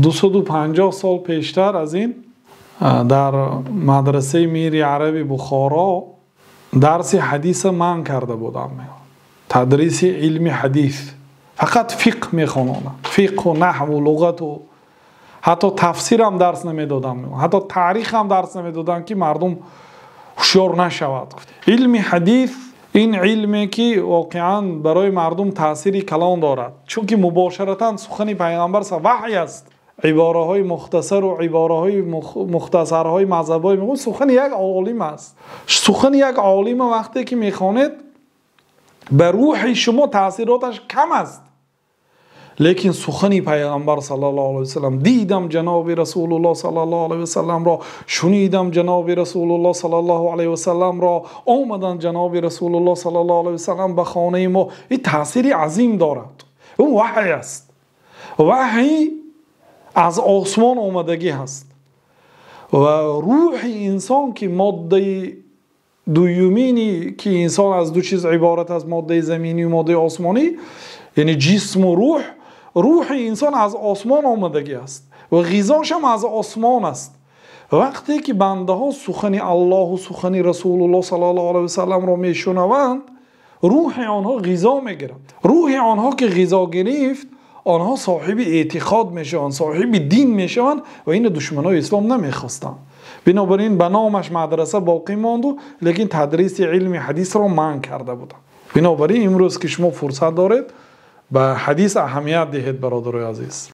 250 сол пештар аз ин дар мадрасаи Мири Араби Бухоро дарси ҳадиса манъ карда будам. Тадриси илми ҳадис, фақат фиқҳ мехононам, фиқҳу наҳву луғату, ҳатто тафсирам дарс намедодам, ҳатто таърихам дарс намедодам, ки мардум ҳушёр нашавад. Илми ҳадис ин илме ки воқеан барои мардум таъсири калон дорад, чунки мубошаратан сухани пайғамбар ваҳй аст. Ибораҳои мухтасар ва ибораҳои мухтасарҳои мазҳабҳои мегӯянд сухани як олим аст. Сухани як олима вақте ки мехонед, ба рӯҳи шумо таъсироташ кам аст. Лекин сухани пайғамбар саллаллоҳу алайҳи васаллам, дидам ҷаноби Расулуллоҳ саллаллоҳу алайҳи васалламро, шунидам ҷаноби Расулуллоҳ саллаллоҳу алайҳи васалламро, омадан ҷаноби Расулуллоҳ саллаллоҳу алайҳи васаллам ба хонаи мо, ин таъсири азим дорад. Ӯ ваҳй аст. Ваҳй аз осмон омадагӣ ҳаст ва рӯҳи инсон, ки моддаи дуюмини ки инсон аз ду чиз иборат аст, моддаи заминӣ ва моддаи осмонӣ, яъне ҷисму рӯҳ, рӯҳи инсон аз осмон омадагӣ аст ва ғизошам аз осмон аст. Вақте ки бандаҳо сухани Аллоҳу сухани Расулуллоҳ саллаллоҳу алайҳи васалламро мешунаванд, рӯҳи онҳо ғизо мегирад. Рӯҳи онҳо ки ғизо гирифт, онҳо соҳиби эътиқод мешаванд, соҳиби дин мешаванд ва инро душманони ислом намехостанд. Бинобар ин ба номаш мадраса боқӣ монду, лекин тадриси илми ҳадисро манъ карда буданд. Бинобар ин имрӯз ки шумо фурсат доред, ба ҳадис аҳамият диҳед, бародарои азиз.